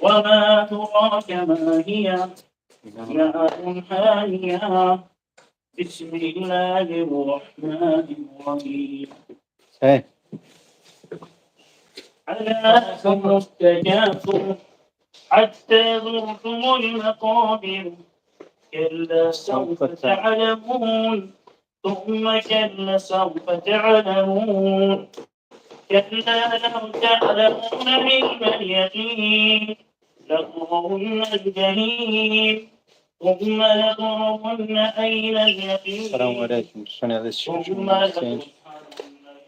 وما أدراك ما هي؟ نار حامية. بسم الله الرحمن الرحيم. ألهاكم التكاثر حتى زرتم المقابر. كلا سوف تعلمون، ثم كلا سوف تعلمون. كلا لو تعلمون علم اليقين لترون الجحيم، ثم لترون عين اليقين. سلام علیکم دوستان عزیز. ثم لتسألن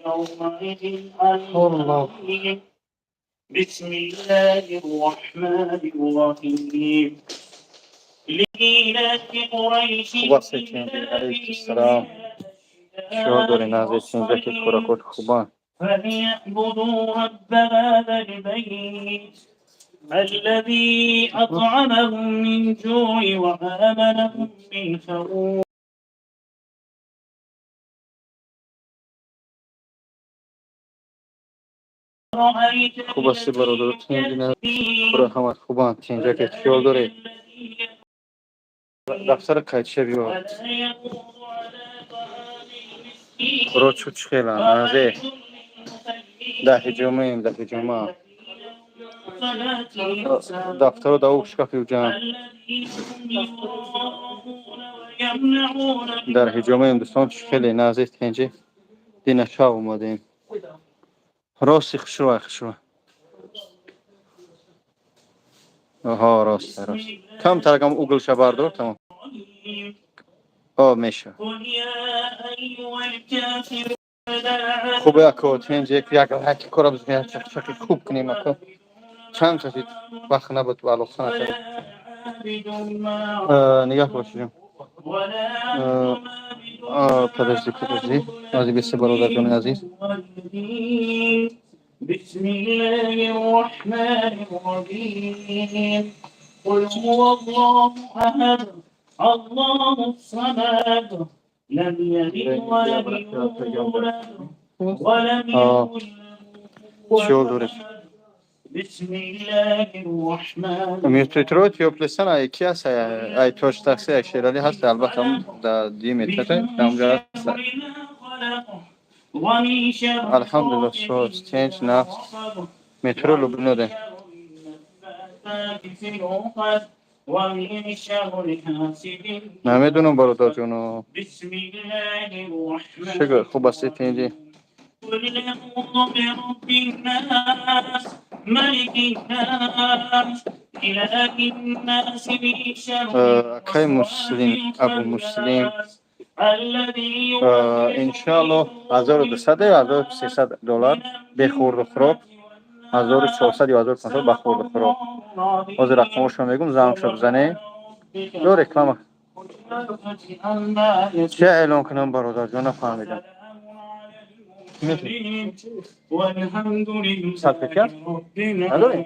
يومئذ عن النعيم. بسم الله الرحمن الرحيم. لإيلاف قريش. خوب هستید؟ علیکم السلام. شما دارین از که خوراکات خوبان. فليعبدوا رب هذا البيت الذي أطعمهم من جوع وآمنهم من خوف. خوب هستی برادر؟ خورا خوبان تینجا که خیال داره دفتر قیدشه بیار. خورا چو چخیلن نازه ده ҳиҷомаем, да ҳиҷома дафтаро да шкафи уҷа. Дар ҳиҷомаем, дӯстон, хеле наздик тинҷи дина шав омадем. Рости хушрӯ, хушрӯ. Ҳо, рост, рост, камтаракам угл ша бардор, тамом. О, меша. Хубе, ако, тинҷ. Як лайки кора бизанем, чақчақи хуб кунем, ако. Чанд каси вақт набуд, алоқа накардем. Нигаҳ бошед. Подожди, подожди, ҳозир бисе, бародарҷони азиз. بسم الله الرحمن الرحيم. قل هو الله أحد، الله الصمد، لم يلد ولم يولد ولم يكن له چیو داره؟ بسم الله الرحمن. Метро тёплый ай ки ҳаст, ай тош такси, ай Шерали ҳаст, албатта, дар ди метрата ҳамҷа ҳаст. Алҳамдулилла, соз, тинч, нафс. Метро Люблино де. Намедонам, бародарҷоно. Шукр, хуб ҳастед, тинҷӣ? قل أعوذ برب الناس، ملك الناس، إله الناس، من شر Акай Муслим, Абу Муслим, иншоалло, 1200 ё 1300 доллар бехӯрду хӯрок, 1400 ё 1500 ба хӯрду хӯрок. Ҳозир рақамошро мегум, зангшо бизанед ё реклама чӣ эълон кунам, бародарҷон, нафаҳмидам. Салфетка надорем,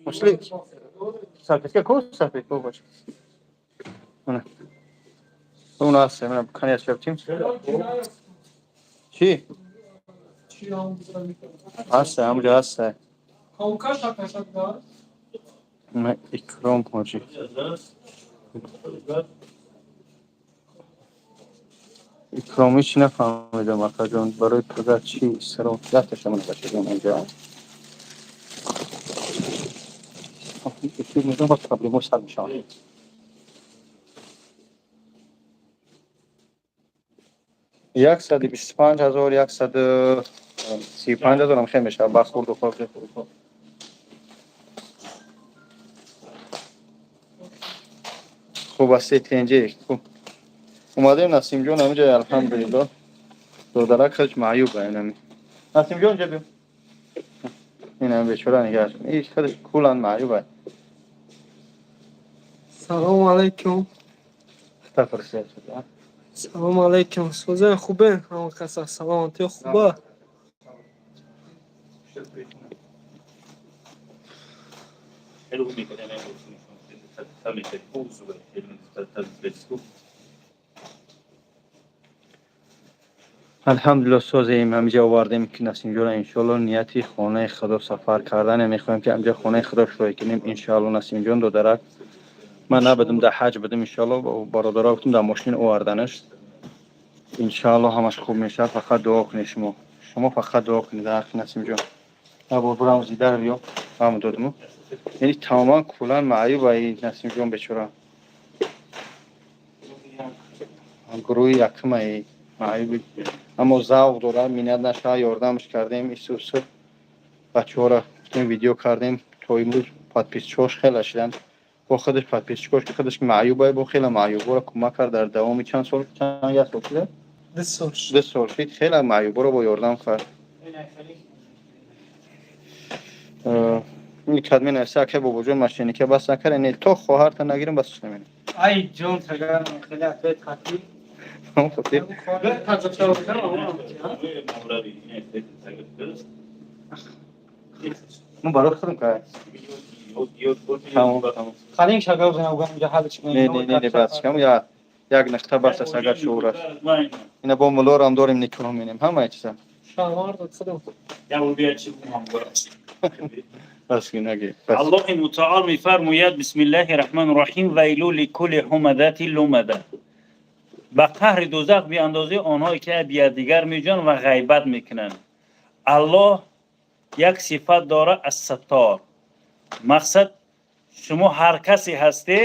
Муслим, салфетка ку, салфетка бош. Уна ҳаст, кани шафтим. Чӣ ҳаст, ҳамуҷа ҳаст. Икром ҳоҷӣ. Икромӣ чӣ, нафаҳмидам, акаҷон. Барои пага чӣ саро дафташамон, бачаҷон, инҷа мезанам, проблемо сар мешавад. 125 000, 135 000 ҳам хел мешавад ба хурду хӯрок, бехӯрду хӯрок. Хуб ҳастед, тинҷӣ? Хуб омадем, Насимҷон, ҳамиҷа, алҳамдулилло. Додарак хелш маъюб инами Насимҷон, инҷа биё. Инами бечора нигаҳ, иш хелш кулан маъюба. Салому алайкум. Салому алайкум. Созен, хубен? Ҳама каса саломатӣ хуба? Алҳамдулилло, созем. Ҳамиҷа овардем, ки Насимҷона, иншоалло, нияти хонаи Худо сафар кардане мехоҳем, ки ҳамиҷа хонаи Худо шӯй кунем, иншоалло. Насимҷон додарак, ман набудам, дар ҳаҷ будам. Иншоалло, бародаро гуфтам, дар мошин оварданаш. Иншоалло, ҳамаш хуб мешавад. Фақат дуо кунед шумо, шумо фақат дуо кунед дар ҳаққи Насимҷон. Набор бурам зидар биё ҳам додму, яъне тамоман куллан маъюб ай Насимҷон бечора. Гурӯҳи якум ай маъюби, аммо завқ дорад. Миннат нашава, ёрдамаш кардем. Исусу бачаҳоро гуфтем, видео кардем. То имрӯз подписчикош хеле шиданд. Бо худаш подписчикош, ки худаш маъюбай, бо хеле маъюборо кӯмак кард. Дар давоми чанд сол, чанд, як сол шуда? 2 сол. 2 сол шид, хеле маъюборо бо ёрдам кард. Ин кадме нависа: «Ака бобоҷон, мошенника бас накард?» Не, то хоҳарта нагирам, бас намена. Ай ҷон, тагар хеле ответ хати. Хотир. Мавлави, Ман барои худам кай. Тамом, тамом. Қалин шагав занавгам ҷа ҳалч. Не, не, не, не, бас кам я як нақта бас аст, агар шуур аст. Ина бо мулорам дорем, никоҳ менем, ҳамаи чиза. Шалвар дод худам. Бас ки наги. Бас. Аллоҳи мутаол мефармояд: бисмиллаҳи раҳмони раҳим, вайлу ликулли ҳумазати лумаза. Ба қаҳри дӯзах биандозӣ онҳое, ки айби якдигар меҷӯянд ва ғайбат мекунанд. Аллоҳ як сифат дора, Ассаттор. Мақсад, шумо ҳар касе ҳасте,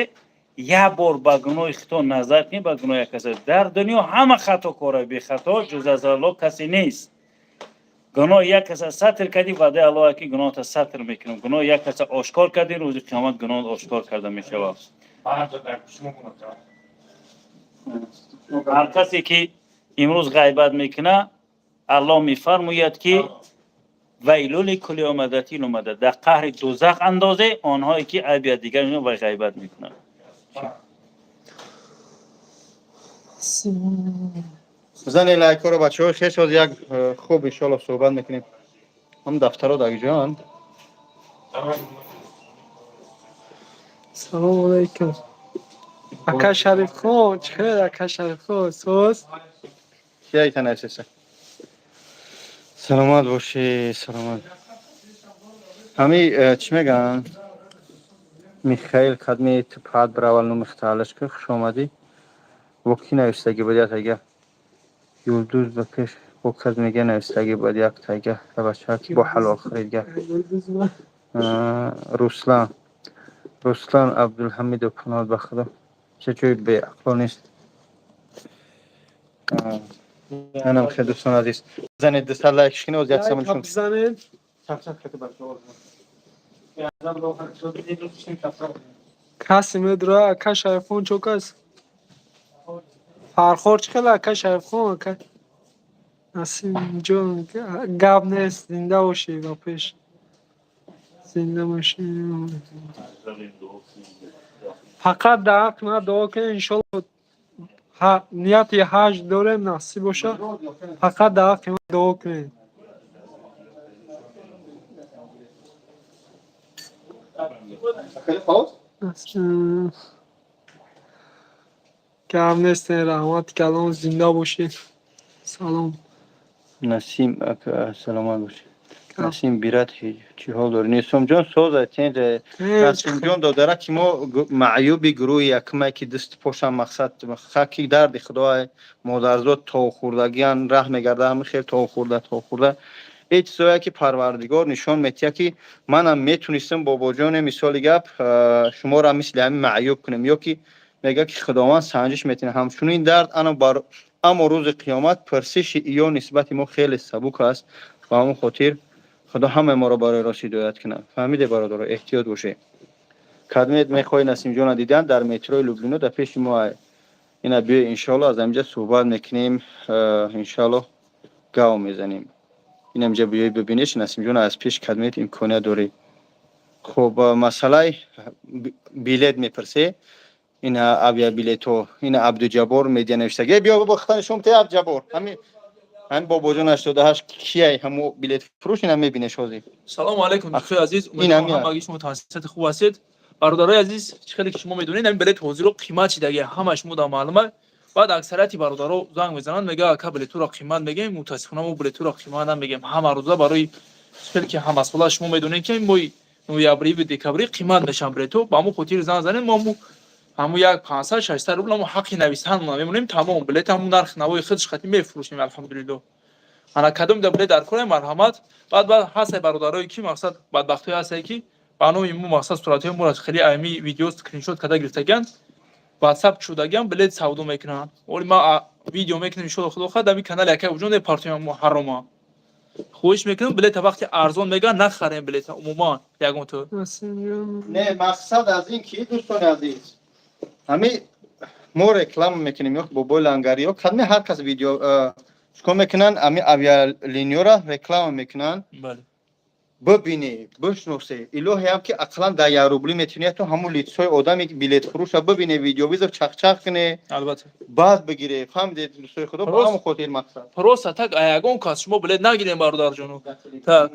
як бор ба гуноҳи худтон назар кунед, ба гуноҳи як касе. Дар дунё ҳама хатокора, бехато ҷуз аз Аллоҳ касе нест. Гуноҳи як каса сатр кардӣ, ваъдаи Аллоҳ, ки гуноҳта сатр мекунам. Гуноҳи як каса ошкор кардӣ, рӯзи қиёмат гуноҳ ошкор карда мешавад. Ҳар касе ки имрӯз ғайбат мекунад, Аллоҳ мефармояд, ки вайлу ликулли ҳумазати лумаза, дар қаҳри дӯзах андозе онҳое, ки айби якдигар ва ғайбат мекунанд. Зани лайкҳоро, бачаҳои хеш. Ҳозир як хуб, иншоалло, суҳбат мекунем. Ҳам дафтаро дар ҷоанд. Салому алайкум. Ака Шарифхон, чӣ хел, ака Шарифхон, соз? Кияйта нависеса? Саломат бошӣ, саломат. Ҳами чӣ мегӯянд, Михаил кадми тупад биравал номи хитаалаш ки. Хуш омадӣ. Бо ки навистагӣ буд як тайга? Юлдуз ба пеш бо кас мега навистагӣ буд як тайга бача, ки бо ҳалол харидга. Руслан, Руслан Абдулҳамидов, паноҳ ба Худо, ча ҷои беақло нест. Анам хел, дӯстони азиз, занед, 200 лайк шикни, оз як Лайк самон. бизанед. Чап-чап кати, бачаҳо. Касе медура, ака Шарифхон, чо кас? Фархор чӣ хел, ака Шарифхон, ака Насимҷон, гап нест, зинда бошӣ, ба пеш. Зинда бошӣ. Фақат дар ҳаққи ман дуо кунед, иншолло, нияти ҳаҷ дорем, насиб боша. Фақат дар ҳаққи ман дуо кунед. Гап нест, раҳмати калон, зинда бошед. Салом. Насим ака, саломат бошӣ. Насим бират, чӣ ҳол дорӣ, Нисомҷон? Соза, тенҷа. Насимҷон додара, ки мо маъюби гурӯҳи якумае, ки дасту пошам, мақсад, хаки дарди Худоа, модарзод то хӯрдагиан раҳ мегарда, ҳами хел то хӯрда, то хӯрда. Ҳеҷ чизое, ки Парвардигор нишон метиҳад, ки манам метунистам, бобоҷоне, мисоли гап, шуморо мисли ҳамин маъюб кунем, ё ки мегӯяд, ки Худованд санҷиш метиҳад ҳамчунин дард ана бар, аммо рӯзи қиёмат пурсиши иё нисбати мо хеле сабук аст. Ба ҳамон хотир Худо ҳамаи моро барои рост ҳидоят кунад. Фаҳмиде, бародаро, эҳтиёт бошед. Кадмед мехоҳӣ Насимҷона дидан, дар метрои Люблино дар пеши мо ина биё, иншоалло, аз ҳаминҷа суҳбат мекунем, иншоалло, гав мезанем. Инамҷа биёй, бибинеш Насимҷона аз пеш. Кадмед имконият дорӣ. Хуб, масъалаи билет мепурсе, ина авиабилетҳо, ина Абдуҷаббор медиа навиштаги. Биё, бо хата нишон те, Абдуҷаббор. Ҳамин бобоҷон 88 кияй, ҳамо билетфурӯш, ина мебинеш ҳозир. Салому алайкум, дӯстои азиз. Ин Умедворам, ҳамин аст. ҳамагӣ шумо тансиҳати хуб ҳастед. Бародарои азиз, чӣ хеле ки шумо медонед, ҳамин билет ҳозиро қимат шидаги, ҳама шумо дар маълума. Баъд аксарияти бародаро занг мезананд, мега, ака, билетуро қимат мегем. Мутаассифона, мо билетуро қимат намегем ҳама рӯза, барои хел ки ҳамасола шумо медонед, ки моҳи ноябриву декабрӣ қимат мешаванд билето. Ба ҳамон хотир занг занем, мо ҳамун як 500-600 рубл ҳамун ҳаққи нависанмона мемонем, тамом. Билет ҳамун нархи навои худш хати мефурӯшем, алҳамдулилло. Ана кадом да билет дар кора, марҳамат. Баъд ҳастае бародарое, ки мақсад бадбахтое ҳастае, ки ба номи мо, мақсад, суратҳои моро хеле ами видео скриншот карда гирифтагианд, ватсап шудагиам, билет савдо мекунанд. Оли ма видео мекунем, иншолло, худо хоҳад, ами канали акай уҷон мепартоем ҳарома. Хоҳиш мекунам, билета вақти арзон мегӯянд, нахарем билета умуман ягон ту. Насимҷон. Не, мақсад аз ин ки, дӯстони азиз, ҳами мо реклама мекунем ё бобои лангариё, кадме ҳар кас видео чикор мекунанд, ами авиалиниёра реклама мекунанд. Бале. Бибине, бишносе, илоҳиам ки ақаллан дар як рубли метавонед ту ҳамун лицои одаме ки билетфурӯша бибине, видеовызов чахчах куне, Албатта. баъд бигире. Фаҳмидед, дӯстои худо, ба Рост. ҳамон хотир мақсад. Просто так ягон кас шумо билет нагирем, бародарҷону. Так,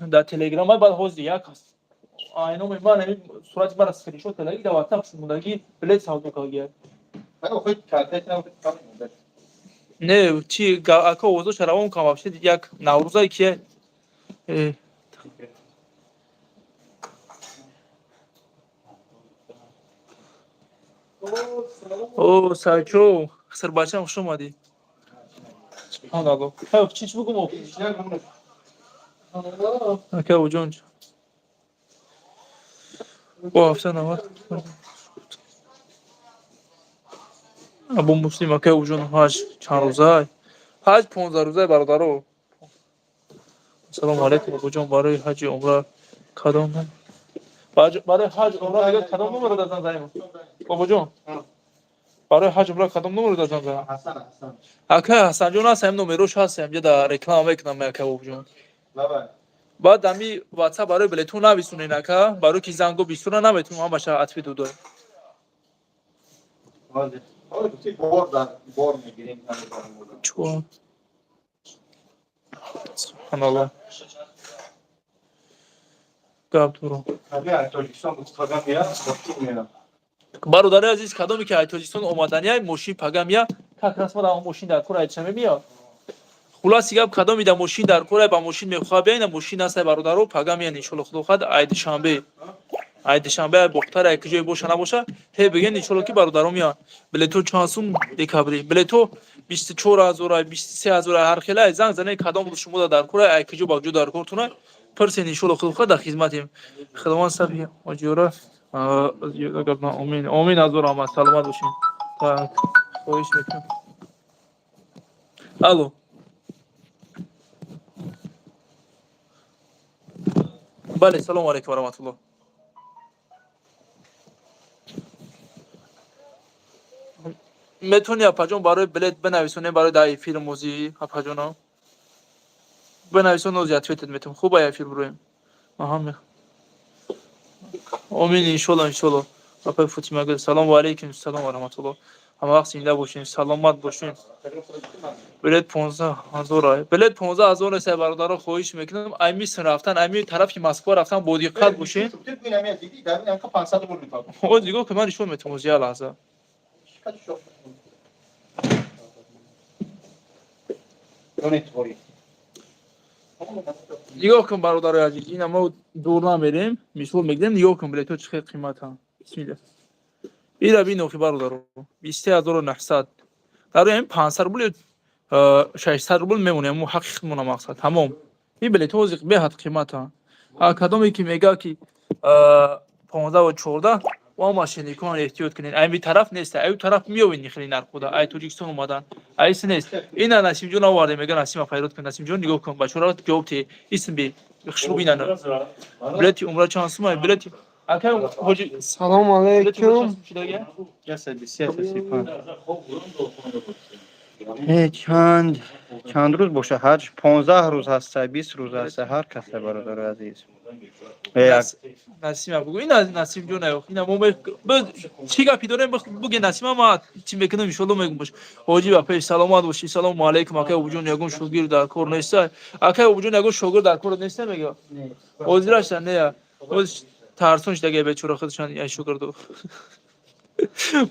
дар телеграм баъд ҳозир як аст, айноми ман ами сурати мара скриншот кардаги, дар ватсап шумодаги, билет савдо кардагия. Не, чи ака, овозоша равон кам вообще як наврӯзае ки о, сайчо, хисарбачам, хуш омадӣ. Субҳаналло. Ҳай, чи чи бугум? Ака уҷон, о, 790. Абу Муслим, ака уҷон, ҳаҷ чанд рӯзай? Ҳаҷ 15 рӯзай, бародаро. Ассалому алайкум, абуҷон, барои ҳаҷи умра кадом, барои ҳаҷ умра мегӯяд, кадом номеро дар занг занем, бобоҷон? Барои ҳаҷ умра кадом номеро дар занг занем? Ака Ҳасанҷон ҳаст, ҳамин номерош ҳаст, ҳамҷа дар реклама мекунам, ака бобоҷон. Баъд ами ватсап барои билетон нависонен, ака, барои ки занго бисёра, наметавонам ҳамаша ответ дода. Бор мегирем. Чикор, субҳаналло, гап дорам. Бародари азиз, кадоме ки ай Тоҷикистон омаданияй, мошин пага мия, как раз ма дар мошин дар кор айчаме мия. Хулоси гап, кадоме да мошин дар кор, ба мошин мехоҳа бияй, мошин ҳастай, бародаро, пага миян, иншолло, худо хоҳад, ай душанбе, ай душанбе, ай Бохтар, ай куҷое боша набоша, ҳе бигӯен, иншолло, ки бародаро меян. Билето чанд сум декабри? Билето 24 000, ай 23 000, ай ҳар хела. Ай занг занед, кадом рӯз шумо дар кор, ай куҷо ба куҷо дар кортона, пурсен, иншолло, худо хоҳад, дар хизматем. Худованд сафи оҷора. Омин, омин, азор раҳмат, саломат бошед. Так, хоҳиш мекунам. Алло. Бале, салому алайкум ва раҳматуллоҳ. Метавонӣ, апаҷон, барои билет бинависонем, барои дар эфир мозӣ, апаҷоно? Бинависон, нози ответет метавон. Хуб, ай эфир бироем. Аҳа, омин, иншолло, иншолло. Апаи Фотима гул, салому алайкум, салом ва раҳматуллоҳ. Ҳама вақт зинда бошем, саломат бошем. Билет 15 000 ай. Билет 15 000 нест, бародаро, хоҳиш мекунам. Ай миср рафтан, ай тарафи Москва рафтан бо диққат бошед. О, нигоҳ кун, ман нишон метавонам як лаҳза. Нигоҳ кун, бародарои азиз, ина мо дур намерем, мисол мегирем, нигоҳ кун, билетҳо чӣ хел қиматанд. Бисмилла. Ира бин, охи, бародаро, 23 900. Дар ин 500 рубл ё 600 рубл мемонем, мо ҳаққи худмона, мақсад, тамом. Ин билетҳо ҳозир беҳад қиматанд. А кадоме ки мега, ки 15 ва 14, ва мошенникон, эҳтиёт кунед. Ай тараф нест, ай тараф меёвед, хеле нархуда, ай Тоҷикистон омадан. Айси нест. Ина Насимҷон оварде, мега, Насима файрод кун, Насимҷон, нигоҳ кун, бачаҳоро ҷавоб те. Исм би, хушрӯ бинана. Билети умра чанд сумай? Билети акай ҳоҷи Салому билети умра алайкум. чанд сум шудага? 123. Чанд рӯз боша ҳаҷ? 15 рӯз ҳаста, 20 рӯз ҳаста, ҳар каса, бародари азиз. Насима бугу, ина Насимҷон, ай ина мо чӣ гапи дорем, буге, Насима, ма чӣ мекунам, иншолло, мегум бош. Ҳоҷи, ба пеш, саломат бошӣ. Салому алайкум, акай Обуҷон, ягон шогирд дар кор неста? Акай Обуҷон, ягон шогирд дар кор неста, мега? Ҳозирашта не, ҳозир тарсон шудага бечора худшан, ай шогирду.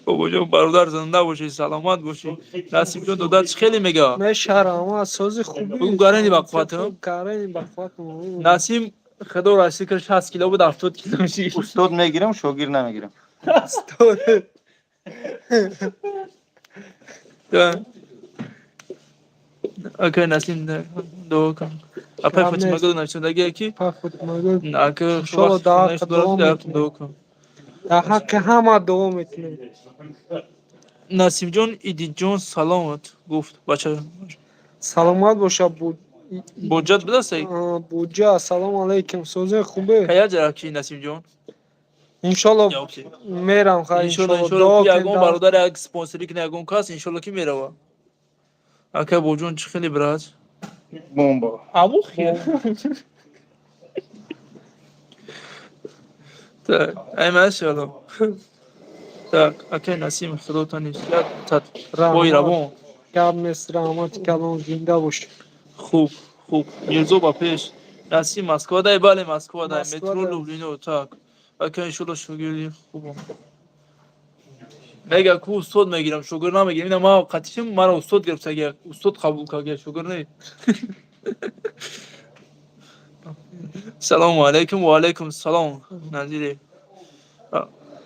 Бобоҷон, бародар, зинда бошӣ, саломат бошӣ. Насимҷон, додар, чӣ хеле мега? Мешарам, сози хуби. Бугу гарани ба қувватам. Гарани ба қувватам. Насим, худо ра шукр, 60 кило буд, 70 кило шид. Устод мегирам, шогирд намегирам. Устод. Да. Акай Насим, дуо кун. Апай Фатимагул нависондагие ки Апай Фатимагул. Ака Иншолло дар ҳаққи дуо мекунем. Дуо кун. Дар ҳаққи ҳама дуо мекунем. Насимҷон, Идиҷон саломат гуфт бача. Саломат боша буд. Буҷат бидастай? Буҷа, салом алейкум. Сози хубе? Кая ҷара ки, Насимҷон? Иншолло мерам, хай. Иншолло, иншолло, ягон бародар як спонсорӣ кина, ягон кас, иншолло, ки мерава. Ака Боҷон, чӣ хеле, брат? Бомба. Аму хел. Так, ай машалло. Так, акай Насим, худо нисбат тат. Ой, равон. Гап нест, раҳмати калон, зинда бош. Хуб, хуб. Мирзо, ба пеш. Насим Москва дай, бале, Москва дай, метро Люблино, так. Ака, иншолло шогирди хубам. Мега ку устод мегирам, шогирд намегирам. Ина ма қатишим, мара устод гирифтаги, устод қабул карда, шогирд не. Салому алайкум, ва алайкум салом. Назири.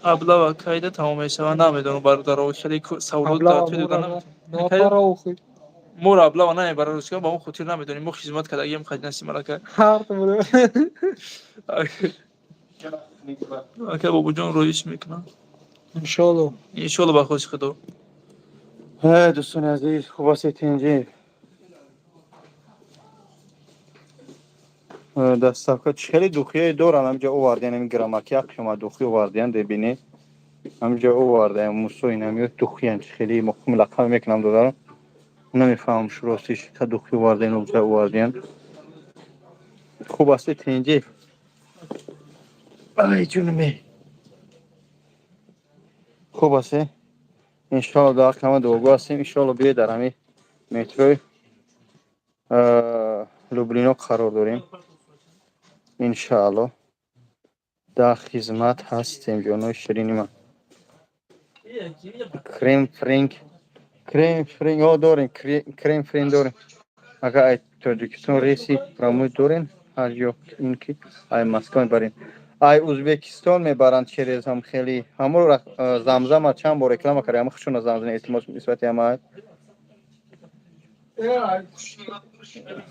Аблава кайда тамом мешавад, намедонам, бародаро, хеле саволот дар тӯи додан. Моро аблава намебарад, рӯзгор ба мо хотир намедонем, мо хизмат кардагием хади Насим ака. Ака Бобоҷон роиш мекунам. Иншолло. Иншолло, ба хости Худо. Дӯстони азиз, хуб ҳастед, тинҷи? Доставка чӣ хеле духие доранд, ҳамҷа овардиян, ами грамаки як қиёма духи овардиян, дебинӣ, ҳамҷа овардаям мусо, инамиё духиян, чӣ хеле муқим лақам мекунам, додарам, намефаҳмам ростиш, ка духи овардиян, уҷа овардиян. Хуб ҳастед, тинҷи? Ай ҷунме, хуб ҳастед? Иншолло, дар ҳама дуогӯ ҳастем. Иншолло, биёед, дар ҳами метрои Люблино қарор дорем. Иншаалло, дар хизмат ҳастем, ҷонои ширини ман. Крем френк, крем френк о дорем, крем френ дорем. Агар ай Тоҷикистон рейси прямой дорем ҳар ё ин ки ай Москва мебарем? Ай Узбекистон мебаранд, через ҳам хеле ҳаморо Замзама чанд бор реклама кардем, ҳама хушона Замзама, илтимос, нисбати ҳама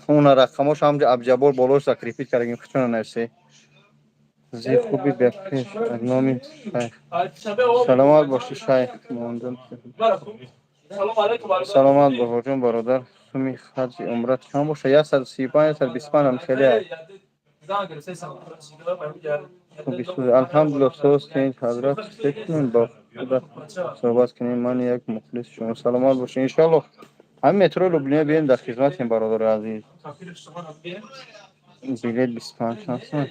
уна рақамош ҳамҷа Абҷабор болош закрепить кардагим, хушона нависе. Зи хуби бепеш аз номи шайх. Саломат бошӣ, шайх мондам. Саломат бобоҷон. Бародар, суми хаҷи умра чанд боша? 135, 125 ам хеле. Алҳамдулилло, соз тинҷ. Ҳазрат, чӣ кунем, бо худа суҳбат кунем? Ман як мухлиси шумо. Саломат бошед. Иншоалло, ҳамин метрои Лублино биёем, дар хизматем, бародари азиз. Билет 25 чанд сум?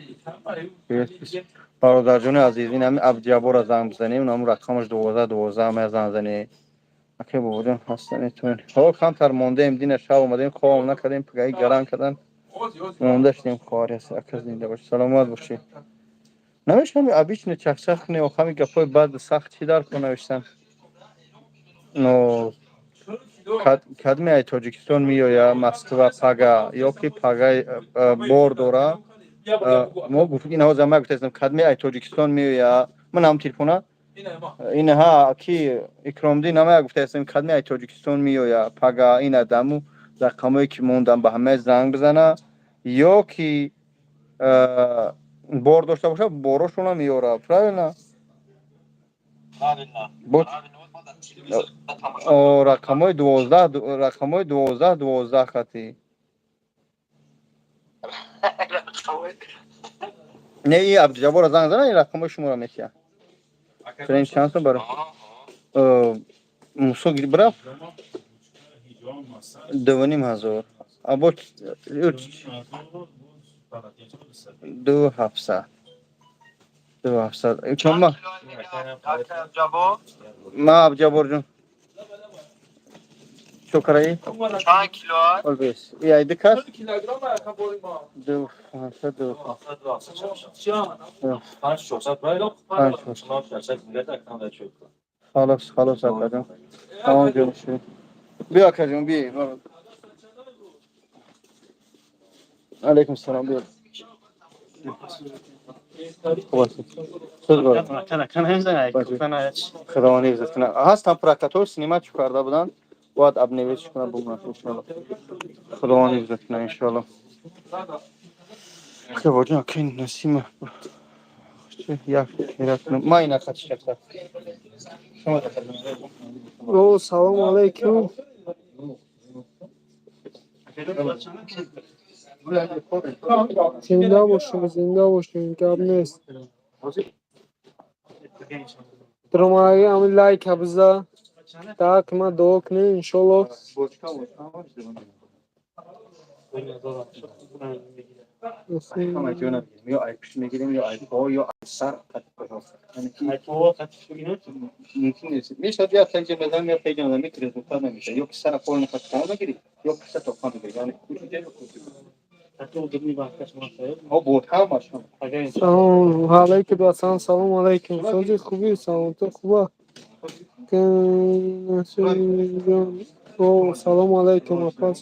Билет. Бародарҷони азиз, ин ҳамин Абдиҷабборро занг бизанем, ҳамун рақамаш 12 12, ҳамая занг занед. Акай Бобоҷон, ҳастан, метавонед. Ҳо, камтар мондаем, дина шаб омадем, хобам накардем, пагаи гарам кардан монда шудем. Хоҳари ҳаст, ака, зинда бошед, саломат бошед. Намешавам, обычно чахчах кунем, ҳами гапҳои бад сахт чӣ дар кор навиштан? Но кадме ай Тоҷикистон меоя Москва пага ё ки пага бор дора? Мо гуфт, ин ҳозир ма гуфтаистам, кадме ай Тоҷикистон меоя, ман ҳам телефона инҳа ки Икромдин ҳама гуфтаистам, кадме ай Тоҷикистон меоя пага, ин адаму рақамое ки мондам, ба ҳамаи занг бизана ё ки бор дошта боша, борошона меёра, правильно? Рақамҳои 12, рақамҳои 12 12 хати. Не, и Абдуҷабборро занг зана, ин рақамҳои шуморо метиҳад. Трен чанд сум баро Мусо бирав? 2500, або 2700, 2700. Чонма ма, Абдуҷабборҷон, чо караи? Олбес и айди кас 2700, ду панҷ. Халос, халос, акаҷон. Тамом ҷон шуд. Биё, акаҷон, биё. Алейкум салом, биё. Хуб ҳастед? Суз бародар. Худованд ҳифзат кунад. Ҳастан прокатор снимать карда буданд. Бояд обновить кунад бумонад, иншоалло. Худованд ҳифзат кунад, иншоалло. Бобоҷон, аки Насима. Як ма ина хат шакта. Шумо. О, салом алейкум. Зинда бошем, зинда бошем, гап нест. Дромаги ҳамин лайка биза. Так ма дуо кунем, иншолло. Ҳама ҷона ё ай пушт мегирем, ё ай по, ё ай сар. Мумкин нест. Мешавад, я таҷа мезанам, я таҷа мезанам, ки результат намешавад. Ё ки сара полный хатон мегирӣ, ё пушта то хон мегирӣ. Яъне кучида ё кучида. Ҳо, буд ҳамаш. Салом алейкум, басан, салом алейкум. Сози хуби, саломатӣ хуба. О, салом алейкум, апа.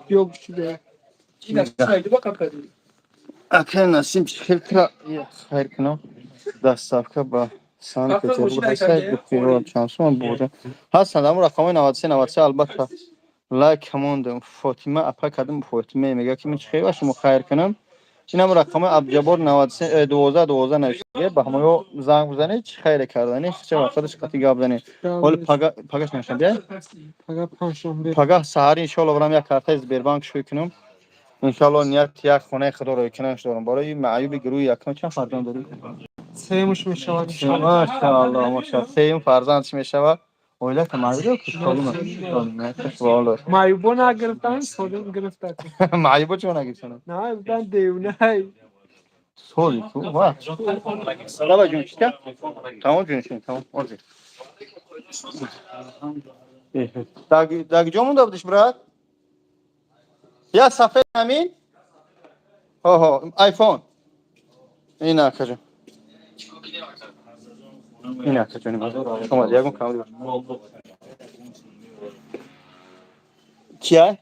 Биё бишида. Ака Насим, хел кра хайр кунам. Доставка ба Санкт-Петербург ҳаст, гуфтиро чанд сомон буда. Ҳастанд ҳамон рақамҳои 93 93, албатта лайк мондам. Фотима апа кардам, Фотима мегӯяд, ки ман чӣ хел шумо хайр кунам. Ин ҳам рақамҳои Абдуҷаббор 93 12 12 навиштагия, ба ҳамоё занг бизанед, чӣ хайре кардани, чӣ вақт худаш қати гап занед. Ҳоли пага, пагаш нашанбе? Пага панҷшанбе. Пагаҳ саҳари, иншоалло, барам як картаи Сбербанк шӯй кунам. Иншоалло, ният як хонаи худоро кунаш дорам. Барои маъюби гурӯҳи якум чанд фарзанд дорӣ? Сеюмш мешавад, иншоалло. Машаалло, машаалло. Сеюм фарзандш мешавад. Оилата маъюб ё солим? Маъюбо нагирифтан, солим гирифта. Маъюбо чиро нагирифтан? На, гуфтан девонаи. Соли ку ва. Давай, ҷон, чита? Тамом, ҷон, шин, тамом. Озир. Даг ҷо монда будиш, брат? Я сафед ҳамин? Ҳо, айфон. Ин акаҷон. Ин акаҷон. Омад, ягон камди. Кия?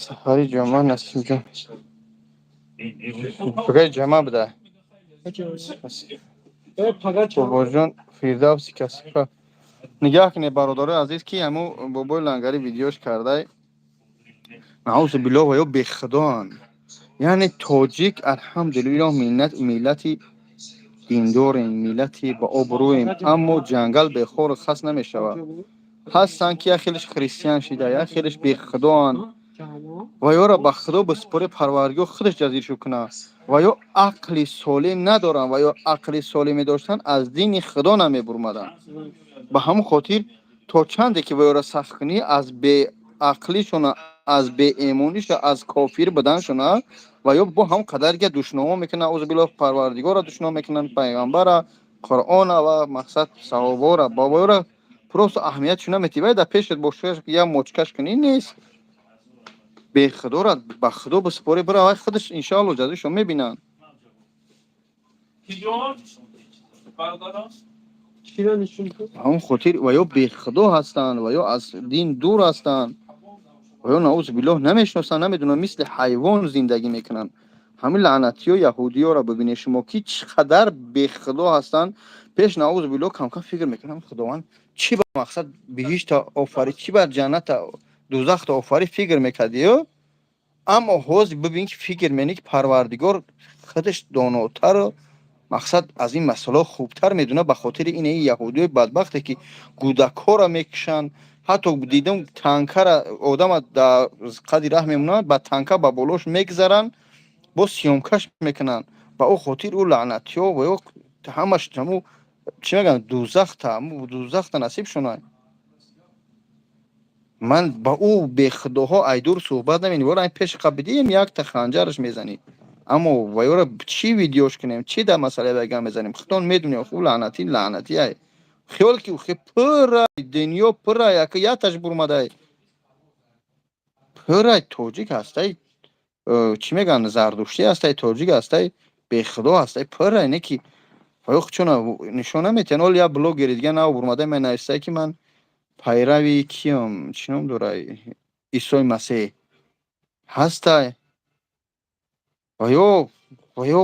Сафари ҷома, Насимҷон. Пагаи ҷама буда. Бобоҷон Фирдавси касифа. Нигаҳ кунед, бародарои азиз, ки ҳамун бобои лангари видеош кардай. Наузу биллоҳ, ва ё бехудоанд. Яъне тоҷик, алҳамдулиллоҳ, миллати диндорем, миллати ба обрӯем, аммо ҷангал бехору хас намешавад. Ҳастанд, ки як хелеш христиан шида, як хелеш бехудоанд. Ва ёро ба худо бисупори, Парвардигор худаш ҷазиршу кунад. Ва ё ақли солим надоранд, ва ё ақли солим медоштанд, аз дини худо намебурмаданд. Ба ҳамон хотир то чанде ки ва ёро сахт кунӣ, аз беақлишона, аз беэмониша, аз кофир буданшона, ва ё бо ҳамон қадар га душномо мекунанд, наузу биллоҳ, Парвардигорро душном мекунанд, пайғамбара, Қуръона ва мақсад саҳобора. Ба ёро просто аҳамиятшо наметӣ. Вай дар пешат бошаш, як мочкаш кунӣ, нест. Бехудора ба худо бисупорӣ, бира, вай худаш, иншоалло, ҷазоишо мебинанд. Ҳамон хотир ва ё бехудо ҳастанд, ва ё аз дин дур ҳастанд, ва ё, наузу биллоҳ, намешиносанд, намедонанд, мисли ҳайвон зиндагӣ мекунанд. Ҳамин лаънатиё яҳудиёро бибинед шумо, ки чӣ қадар бехудо ҳастанд. Пеш, наузу биллоҳ, камкам фикр мекунам, Худованд чӣ ба мақсад биҳишта офарид, чӣ ба ҷанната, дузахта офарид, фикр мекардиё. Аммо ҳозир бибин, ки фикр менӣ, ки Парвардигор худаш донотару мақсад аз ин масъалаҳо хубтар медонад. Ба хотири ин яҳудиёи бадбахте, ки кӯдакҳоро мекушанд, ҳатто дидам, танкара одама дар қади раҳ мемонанд, ба танка ба болош мегзаранд, боз съёмкаш мекунанд. Ба ӯ хотир ӯ лаънатиё ва ё ҳамаш ҳаму чӣ мегӯянд, дузахта, ҳаму дузахта насиб шунад. Ман ба ӯ бехудоҳо айдур суҳбат намекунем. Вора пеши қабидием, якта ханҷараш мезанӣ. Аммо ва ёро чӣ видеош кунем, чӣ дар масъалаи вай гап мезанем? Худтон медонем, хуб, лаънатӣ лаънатӣ ай. Хиёл ки пурра дунё пурра, яка яташ бурмадай. Пурай тоҷик ҳастай, чӣ мегӯянд, зардуштӣ ҳастай, тоҷик ҳастай, бехудо ҳастай, пурай не ки оё чуна нишон наметиҳанд. Ҳол як блогери дига нав бурмада ман навистай, ки ман пайрави киём, чӣ ном дорай, Исои Масеҳ ҳастай. Ва ё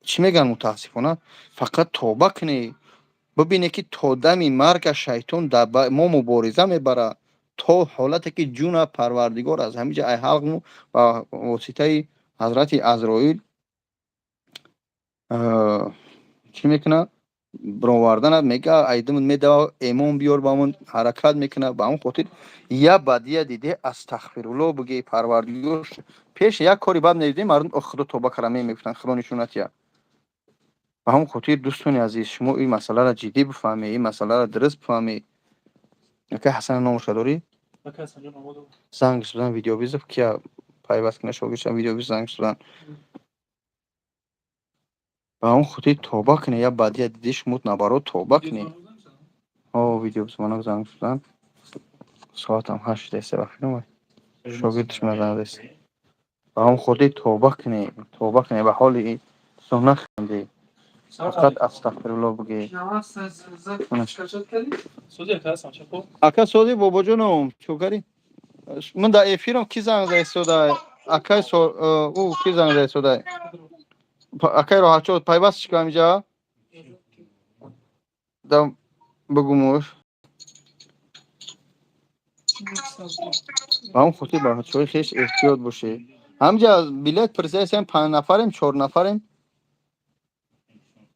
чӣ мегӯянд, мутаассифона, фақат тоба кунӣ, бибине, ки то дами марга шайтон дар мо мубориза мебарад, то ҳолате ки ҷуна Парвардигор аз ҳамин ҷа ай ҳалқму ба воситаи ҳазрати Азроил чӣ мекунад, бироварданат мега, айдимн медава, эмон биёр, ба ҳамон ҳаракат мекунад. Ба ҳамон хотир я бадия диде, астағфирулло бигӯ, Парвардигор. Пеш як кори бад медидем, мардум «Ох, Худо, тоба кара» мегуфтанд, Худо нишонат я. Ба ҳамон хотир, дӯстони азиз, шумо ин масъаларо ҷиддӣ бифаҳмед, ин масъаларо дуруст бифаҳмед. Ака Ҳасан, номаша дорӣ? Занг зудан, видеовызов кия пайваст кунад, шогирдшам видеовызов занг зудан. Ба ҳамон хотир тоба кунед. Я бадия диди, шумо наоборот тоба кунед. О, видеозвонок занг зудан. Соатам 8 деста, вақт шогирдш мазанадест. Ба ҳамон хотир тоба кунед, тоба кунед, ба ҳоли инсон нахандед, фақат астағфирулло бигӯед. Ака, сози, бобоҷоном, чо карӣ? Ман дар эфирам. Ки занг зада истода? Акай, ӯ ки занг зада истода? Акай роҳатчо, пайваст чӣ кунам инҷа? Да бигумуш. Ба ҳамон хотир ба бачаҳои хеш эҳтиёт бошед. Ҳамҷа билет пурсидаистем, панҷ нафарем, чор нафарем.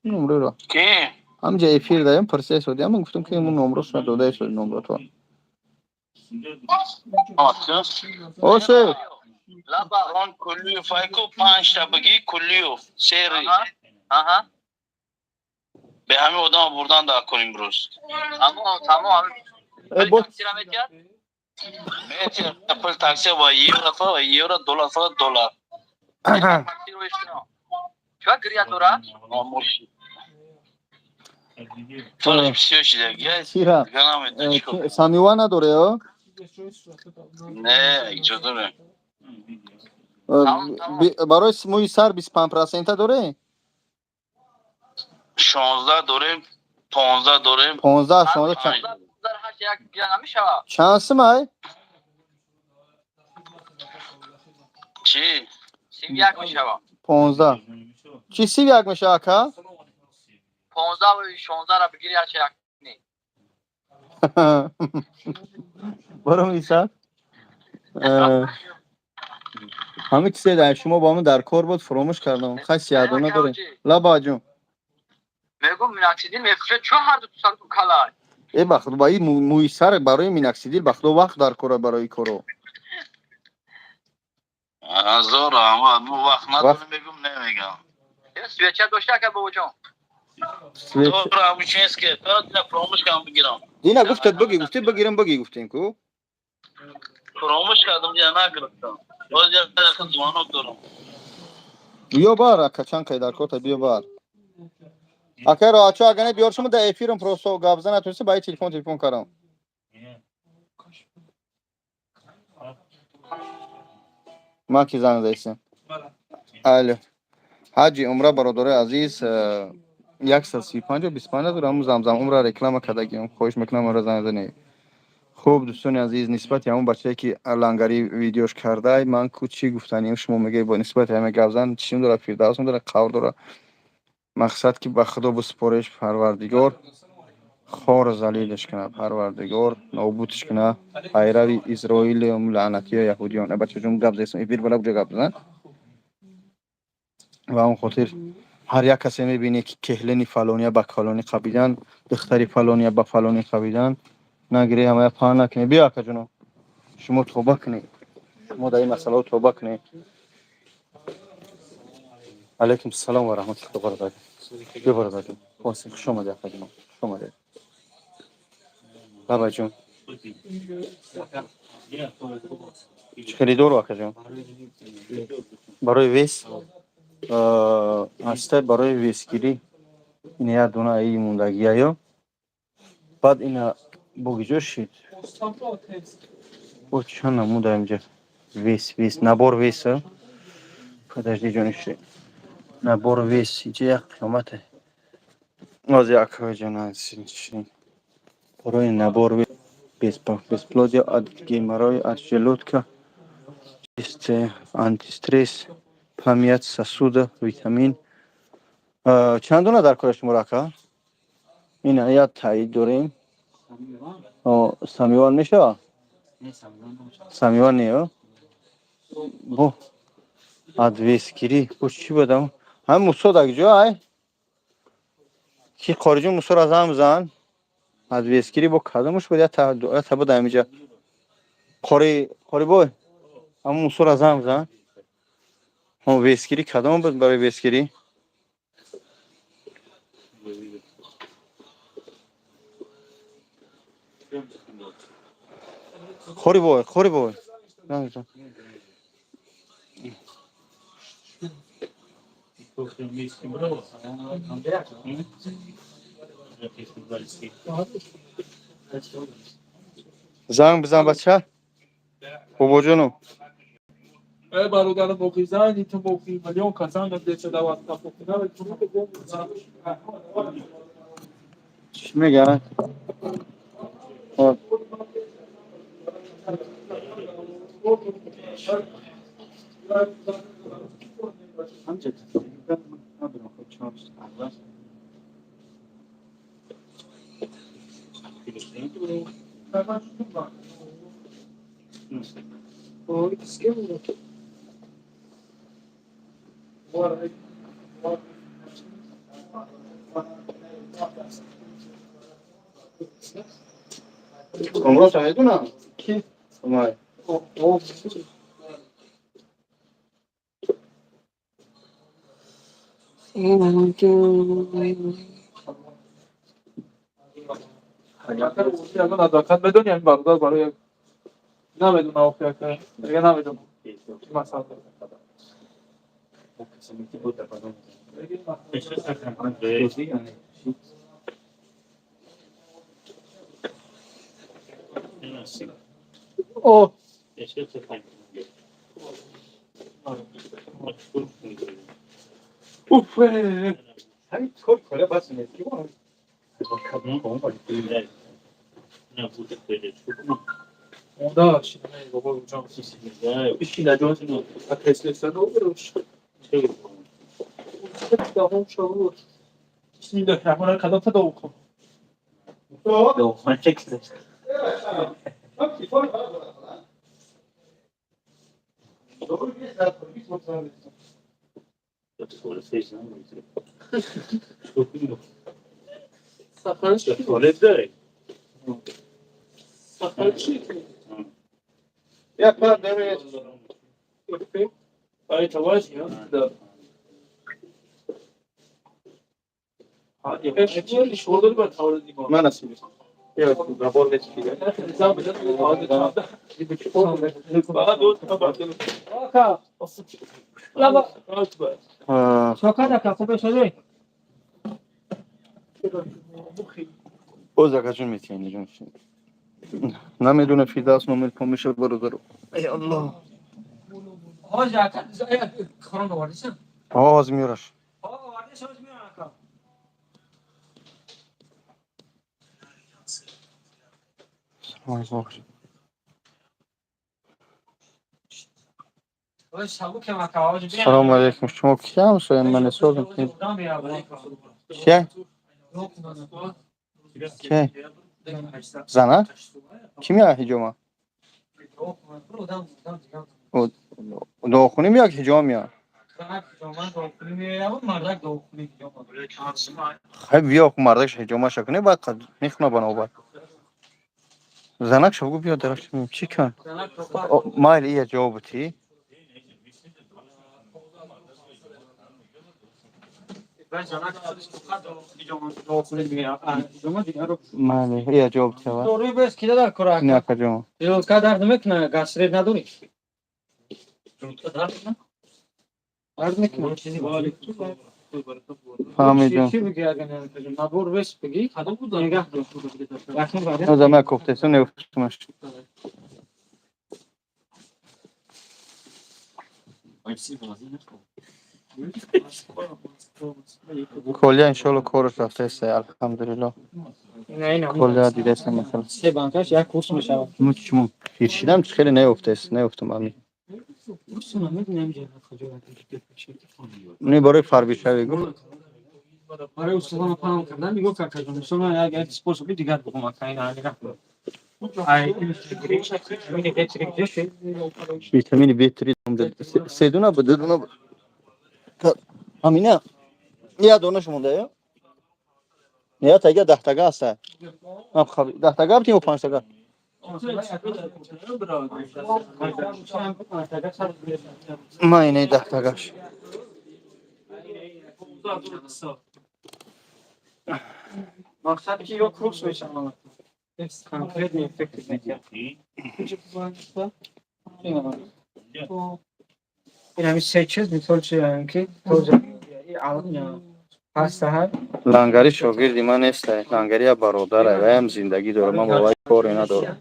Номроро. Ки? Ҳамҷа эфир даем, пурсида истодем. Ман гуфтам, ки номрошона дода истоди, номрото. Оше. Он Кулиев айку, панҷта бигӣ, Кулиев сери. Бе ҳамин одама бурдан дар кор имрӯз. Тамом. Э, Метиҳад пул такси ва евро, ва евро, доллар, фақат доллар. Чӣ гиря дора? Пулаш бисёр шида. Чира? Самива надоре, ё? Не, иҷоза дорем. Барои мӯи сар 25 процента доре? 16 дорем, 15 дорем. 15, 16 чанд сумай? Чӣ? 31 мешава. 15. Чӣ 31 мешава, ака? 15 ва 16 ра бигири, ҳарчи як. Баро миса. Ҳамин чизе дар шумо бо ҳамин дар кор буд, фуромӯш кардам. Хай, сиядона дорем. Лаба ҷон. Мегум, миноксидил мефурӯшад, чо ҳар ду саратон калай? Э, ба худо, ба ин мӯи сар барои миноксидил, ба худо, вақт дар кора барои коро. Ҳазор раҳмат, мо вақт надорем, мегум, намегам. Свеча дошта, ака бобоҷон? Дора, фуромӯш кардам, бигирам. Дина гуфтад, бигӣ, гуфтӣ бигирам, бигӣ, гуфтем ку. Фуромӯш кардам, дина нагирифтам. Боз як дақиқа звонок дорам. Биё бар, ака, чанд қай дар корта, биё бар. Ака роҳатчо, ага не, биёр, шумо дар эфирам, просто гап зан натонисти, ба телефон кардам. Ман ки занг заистем? Алло. Ҳаҷи умра, бародарои азиз, 135 25 надорам, ҳамун Замзам умра реклама кардагиам, хоҳиш мекунам, ора занг занед. Хуб, дӯстони азиз, нисбати ҳамон бачае, ки лангари видеош кардай, ман ку чӣ гуфтанем, шумо мегӯед, бо нисбати ҳама гап зан, чим дора, фирдавсм дора, қавр дора. Мақсад, ки ба Худо биспореш, Парвардигор хор залилаш кунад, Парвардигор нобудш кунад. Пайрави Изроилиум, лаънатиё, яҳудиён. Бачаҷон, гап зесам, эфир бала куҷо гап зан. Ва он хотир ҳар як касе мебине, ки кеҳлени фалония ба калони қабидан, духтари фалония ба фалони қабидан, нагире, ҳамая паҳн накунед. Биё, акаҷоно, шумо тоба кунед, шумо дар ин масъалаҳо тоба кунед. Алайкум салом ва раҳматуллоҳи ва баракатуҳ. Биё, бародарҷон, хуш омадед, акаҷоно, хуш омадед. Бабаҷон, чӣ харидору, акаҷон? Барои вес ҳастай, барои весгирӣ. Ин як дона аи мондагиаё, баъд ина бугиҷо шид. Бо чанд намуда инҷа вес, набор веса. Подожди, ҷониши. Набор вес инҷа як қиёмате. Оз як ҷон. Барои набор вес, бесплодие, от геморрой, от желудка, чисте, антистресс, память, сосуда, витамин. Чанд дона дар кора шумо, рака? Ина як таид дорем. Самиван мешава? Самиван не, бо адвескирӣ бо чӣ будам? Ҳам Мусо дар ҷо ай? Ки хориҷи Мусоро зам зан? Адвескирӣ бо кадомаш буд? Я та буд ҳамиҷа. Қори, қори бой. Ҳамун Мусоро зам зан. Ҳо, вескирӣ кадом буд барои вескирӣ? Қори бой, қори бой. Занг зан. Занг бизан, бача. Бобоҷону. Э, бародарам, боқи занги ту, боқи миллион касан деца дават. Чӣ мегӯяд? Комроша медунам? Ки? Май. Ягон адвокат медони, ҳамин бародар барои намедонам, охи ака дига намедонам, чӣ масъала дорад. О, Уф. Ҳамин кор кора бас нест. Ки Монда шинаме, бобо ҷон. Ишина ҷон, кресло давом шавад. Бисмиллоҳи раҳмони кадом тадову кун. Сафар чӣ? Сафар чӣ? Як пар доред. Ай, товарищ, да. Шумо дори ба таваллуди мо. Ман насиб. Я набор вес кида. Зам бизан таваллуд чанда. Фақат ду та ба. Ака, лаба, шокад ака, хуб шуди? Боз акаҷон метиҳанд, ҷон. Намедона, Фирдавс номер помеша, бародаро. Эй Аллоҳ. Ҳоҷи ака, хурон овардисан? Оз меёраш. Овардисан, ҳоҷи меёрам, ака. Салом алейкум. Ҳоҷи сабукем, ака, ҳоҷи биям. Салом алейкум. Шумо ки ҳамсоям ман созам. Кия? Ки? Зана? Кӣ меяд ҳиҷома? Дуохунӣ меяд, ҳиҷома меяд? Мардак дуохунӣ. Хай, биё, мардакш ҳиҷомаша кунӣ, баъд мехуна ба навбат. Занак шо гу, биё дарахт чӣ кан? Майли, ия ҷавоб тӣ. Майли, ия ҷавоб тӣ. Дорӯи бес кида дар кора? Не, акаҷон. Желудка дард мекуна, гастрит надорӣ? Желудка дард мекуна? Дард мекуна. Фаҳмидам. Чӣ бигӣ, агар набор вес бигӣ? Нигаҳ дор. Якум вариант. Оза ман кофтесу неуфтумаш. Колия, иншолло, кораш рафтаест, алҳамдулилло. Колия дидаест, масалан. Се банкаш як курс мешавад. Ну чмо пиршидам, хеле неёфтаест, неёфтам ами. Не, барои фарбишавӣ гуфт. Барои устодона паҳн кардан нигоҳ кард. Мисол, ман як способи дигар бугум, ака, ина нигоҳ. Ай Витамини B3 се дуна буд, ду дуна буд. Ҳамина я донаш монда ё? Не, тага 10 тага аста. Ман 10 тага бутим ё 5 тага? Ман инаи 10 тагаш. Мақсад ки ё курс мешавад. Конкретный эффект мекунад. Ин ҳами се чиз, мисол чи ки тоже ҳаста. Лангари шогирди ман неста, лангари я бародаре, ваям зиндагӣ дорам, ман бо вай коре надорам.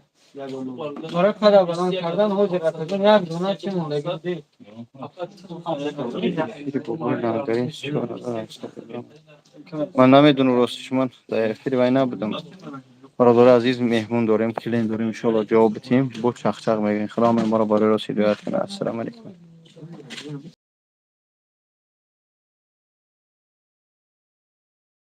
Барои қадр баланд кардан ҳозир, акаҷон, як дона чи мондагӣ. Лангари ман намедонам, ростиш, ман дар эфири вай набудам. Бародари азиз, меҳмон дорем, клиент дорем, иншоалло, ҷавоб битем, бо чақчақ мегӯем. Худо моро барои рост ҳидоят кунад. Ассалому алайкум.